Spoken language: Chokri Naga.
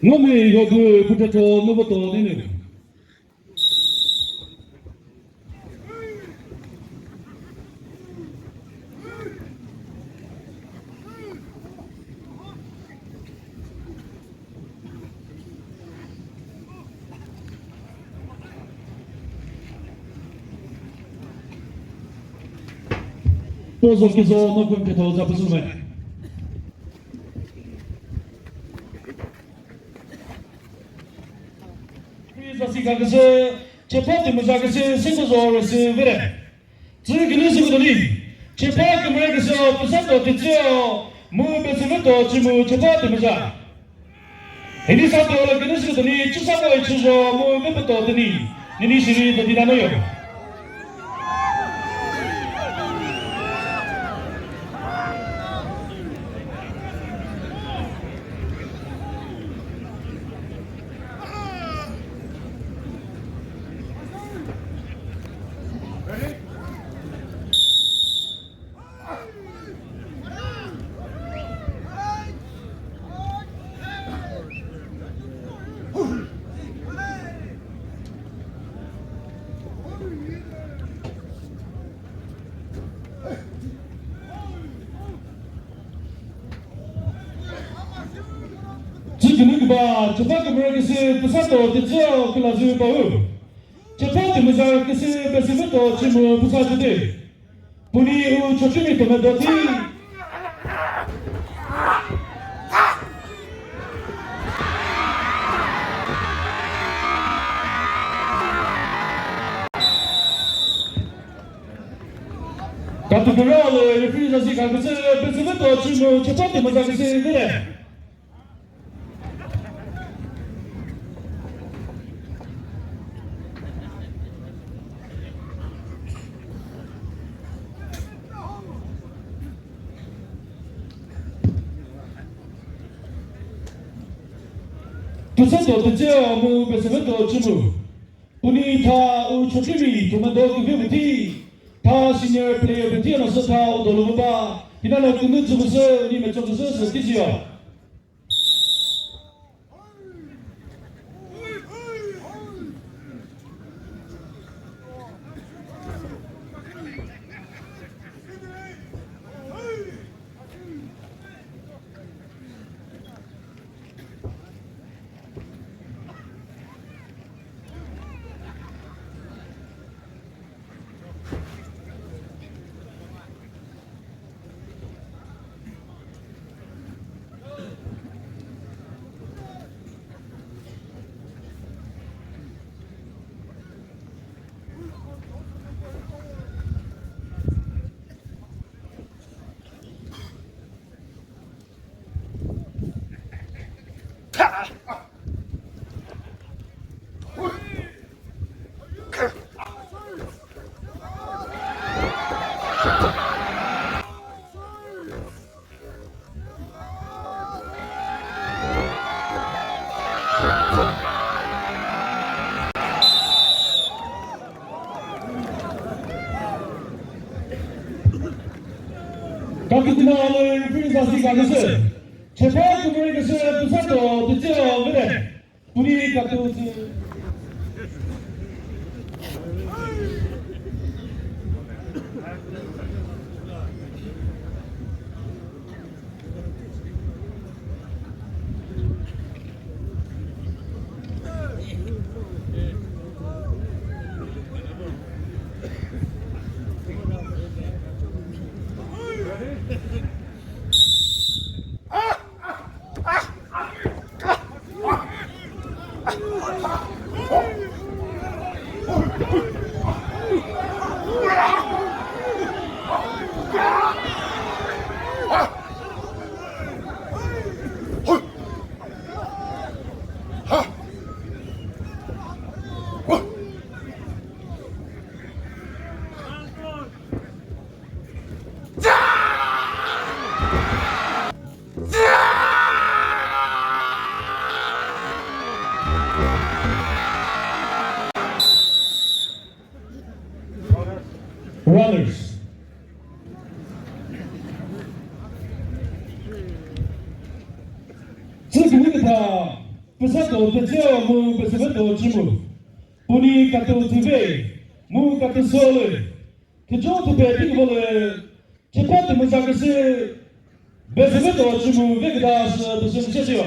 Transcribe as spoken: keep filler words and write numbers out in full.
Ngomi yobu puthetho nuboto nini. Pozo kizo no kun ke thoza pusume. Zasi kaküsü, chepa tümüza küsü, seko zoro sü vere. Tsü gülü sü kudoni. Chepa kümre küsü, püsa to tütsüo, mu besü to chimu chepa tümüza. Hini sa to la gülü sü kudoni, chisa ko ichizo, mu bepe to tüni. Nini shiri to dinanoyo. Chikini küba, chepa kümüre küsü, püsa to, tütsüo, külazü pau. Chepa tümüza küsü, besü to, chimu, püsa chüdü. Puni u chochimi tümüdoti. Katu kürao le referee zasi kaküsü, besü to chimu, chepa tümüza küsü, vire. Tüsa to tütseo mu beseme to chimu. Puni tha u chotimi thüma do küve buti. Tha senior player buti ano sü tha u dolu ba. Hinano künü tsümüsü ni mecho küsü sü tizio. Kakütüna alü referee zasi kaküsü. Chepa kümüre küsü püsato tütseo vire. Puni kaküsü. Runners. Tsü kümütha. Pesa to tetseo mu pesa to chimu. Puni katu tive mu katu sole. Kejo tupe tikvole. Chepa tumuza kese. Pesa to chimu vekda se pesa sesio.